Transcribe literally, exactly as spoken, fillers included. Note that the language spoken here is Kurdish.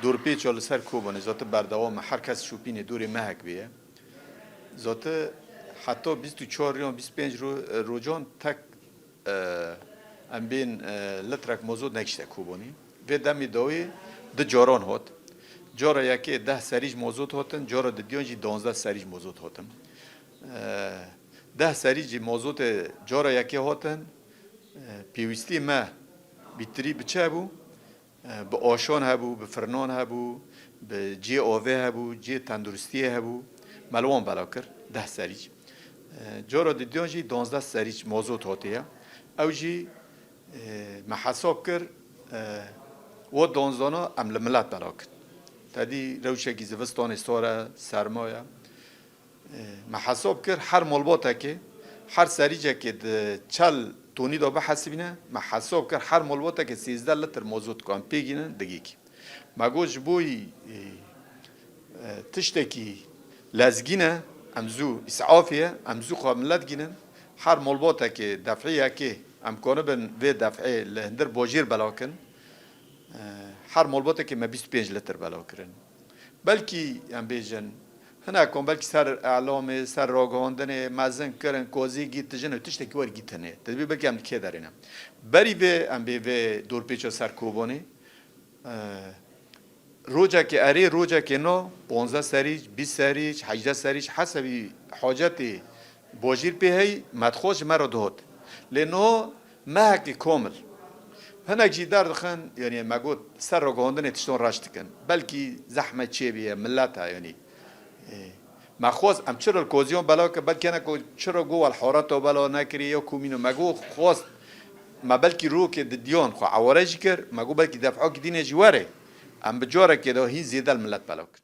Dorpêça li ser Kobanê zate berdewam e. Her kes şopînê dorê mehek bê ye. Zate heta bîst û çar yan bîst û pênc ro-, rojan tek, e, em bên, e, litrek mozot negişte Kobanê. Vê demê dawê du caran hat. Cara yekê deh serî ji mozot hatin, cara didiyan jî danzdeh serî ji mozot hatin. E, deh serî ji mozotê cara yekê hatin. E, pêwîstî me bîtirî bi çi hebû? E, bi aşan hebû, bi firnan hebû, bi cihê avê hebû, cihê tenduristiyê hebû. Me li wan belav kir, deh serî. E, cara didiyan jî danzdeh serî mozot hatiye. Ew jî, e, me hesab kir, e, wa danzdana em li milet belav kin. Tedî rewşekî zivistanê sar e, serma ye. E, me hesab kir, her malbatekê, her serîcekê di çel tonî de bihesibîne, me hesab kir, her malbatekê sêzdeh litr mozot ku em pê gînin, digîkî. Me got, ji bo yî, e, e, tiştekî lezgîn e, em zû îsafî ye, em zû xwe milet gînin, her malbatekê def'ê yekê, em kanibin vê def'ê li hundir bajêr belav kin. E, her malbatekê me bîst û pênc litr belav kirin. Belkî em bêjin, hinekan belkî ser elamê, ser ragihandinê mezin kirin, kozî gît dijin û tiştekî wer gît hene. Te dibê belkî em di kê derê ne. Berî vê em bê vê dorpêça ser Kobanê, e, rojekê erê, rojekê no, ponzdeh serî, bîst serî, hejdeh serî, hesebî hacetê bajêr pê heyî, me dixwest ji me re dihot. Lê niha mehekê komil. Hinek jî derdixin, yanî me got, ser ragihandinê tiştan reş dikin. Belkî zehmet çêbûye, milet e, yanî. Ê, me xwest, em çira li koziyan belav kir, belkî hinek got, çira got, wel hareta belav nekirî, ya komîno. Me got, xwest, me belkî rokê didiyan xwe eware jî kir, me got, belkî def'akî dîne jî were. Em bi carekê de hîn zêde li milet belav kir.